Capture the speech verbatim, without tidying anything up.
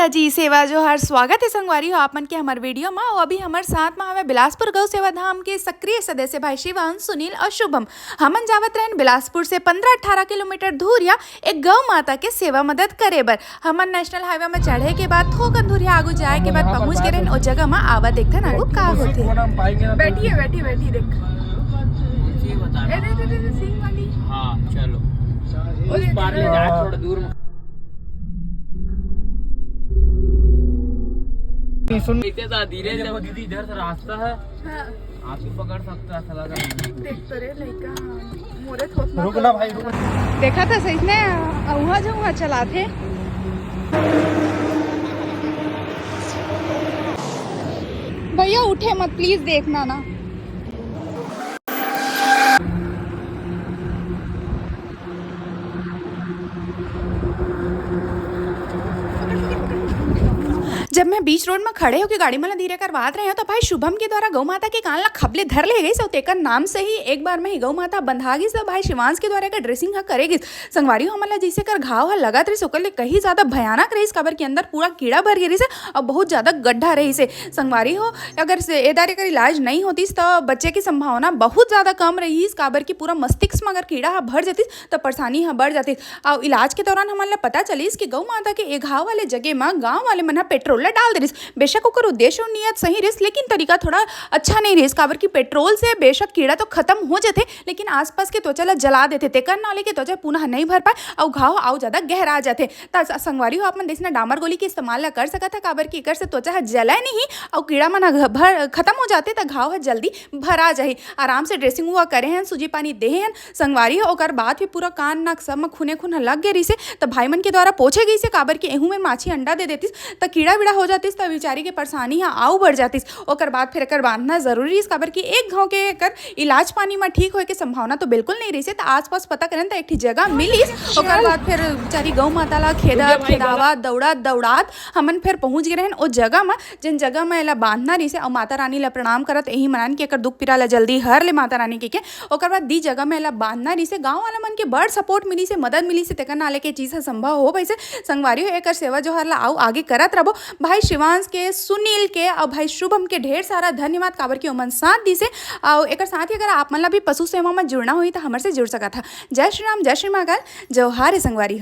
जी, सेवा जोहार, स्वागत हे संगवारी हो आप मन के हमर वीडियो मा। अउ अभी हमर साथ मा हवे बिलासपुर गौ सेवा धाम के सक्रिय सदस्य भाई शिवांश, सुनील अउ शुभम। हमन जावत रहन बिलासपुर से पन्द्रह अठारह किलोमीटर दूर या एक गौ माता के सेवा मदद करे बर। हमन नेशनल हाईवे मा चढ़े के बाद थोकन दूर या आगू जाए के बाद पहुंच गे रहन ओ जगह मा। आवा देखथन आगू का होथे। बैठिए, बैठिए, बैठिए, देख। ए, दे, दे, दे, दे, सिंह वाली। हाँ, चलो। उस पार ले जा, थोड़ा दूर में। सुन, इतने ज्यादा धीरे से। देखो दीदी, इधर से रास्ता है। हाँ। आप भी पकड़ सकते हैं, ऐसा लग रहा है। देख तो रे लइका, मोरे थोक मा रुक ना भाई, रुक। देखा था सही ने, उहाँ जो उहाँ चलाथे। भैया उठे मत, प्लीज देखना ना। जब मैं बीच रोड में खड़े होके गाड़ी मन ला धीरे करवात रहे हूँ, तो भाई शुभम के द्वारा गौ माता के कान ला खबले धर ले गई। सो तेकर नाम से ही एक बार में ही गौ माता बंधा गई। सो भाई शिवांश के द्वारा एकर ड्रेसिंग ह करे गिस। संगवारी हो, हमन ला जैसे कर घाव ह लगत रहिस, ओकर ले कहीं ज्यादा भयानक रहिस, काबर के अंदर पूरा कीड़ा भर गे रहिस हे और बहुत ज्यादा गड्ढा रहिस हे। संगवारी हो, अगर से ए दारी कर इलाज नहीं होतिस, तो बचे की संभावना बहुत ज्यादा कम रहिस, काबर कि पूरा मस्तिष्क में अगर कीड़ा ह भर जतिस, तो परेशानी ह बढ़ जातिस। अउ इलाज के दौरान हमन ला पता चलिस कि गौ माता के ए घाव वाले जगह म गांव वाले मन ह पेट्रोल ला डाल दे रिस। बेशक ओकर उद्देश्य अउ नियत सही रिस, लेकिन तरीका थोड़ा अच्छा नहीं रिस, काबर कि पेट्रोल से बेशक कीड़ा तो खत्म हो जथे, लेकिन आसपास के त्वचा ला जला देथे, तेकर नाले के त्वचा पुनः नहीं भर पाए अउ घाव अउ ज्यादा गहरा जाथे। त स-, संगवारी हो, आप मन जैसे ना डामर गोली के इस्तेमाल ला कर सकत ह, काबर कि एकर से त्वचा ह जलय नहीं अउ कीड़ा मन ह घ-, भर खत्म हो जाथे, त घाव ह जल्दी भरा जाही। आराम से ड्रेसिंग हुआ करे हन, सूजी पानी दे हन संगवारी हो। ओकर बाद भी पूरा कान नाक सब म खूने खून ह लग गे रिसे, त भाई मन के द्वारा पोछे गई से, काबर कि एहू में माछी अंडा दे देतिस, त कीड़ा वीड़ा हो जातिस, त बेचारी के परेशानी ह आऊ बढ़ जातिस। ओकर बाद फिर एकर बांधना जरूरी रिस, काबर कि एक घाव के एकर इलाज पानी म ठीक होए के संभावना तो बिल्कुल नहीं रहिसे। त आसपास पता करन त एक ठी जगह मिलिस। ओकर बाद फिर बेचारी गौ माता ला खेदत खेदावत दौड़त दौड़त हमन फिर पहुंच गे रहन ओ जगह म, जेन जगह म एला बांधना रहिसे। अउ माता रानी ला प्रणाम करत एही मनान के एकर दुख पीरा ला जल्दी हर ले माता रानी के, के। ओकर बाद दी जगह म एला बांधना रहिसे। गांव वाला मन के बड़ सपोर्ट मिलिसे, मदद मिलिसे, तेकर नाले के चीज ह संभव हो पाइसे। संगवारी हो, एकर सेवा जोहार ला आऊ आगे करत रबो। भाई शिवांश के, सुनील के अउ भाई शुभम के ढेर सारा धन्यवाद, काबर कि ओमन साथ दिसे। अउ एकर साथ ही अगर आप मन ला भी पशु सेवा म जुड़ना होही, त हमर से जुड़ सकत ह। जय श्री राम, जय श्री महाकाल, जोहार हे संगवारी हो।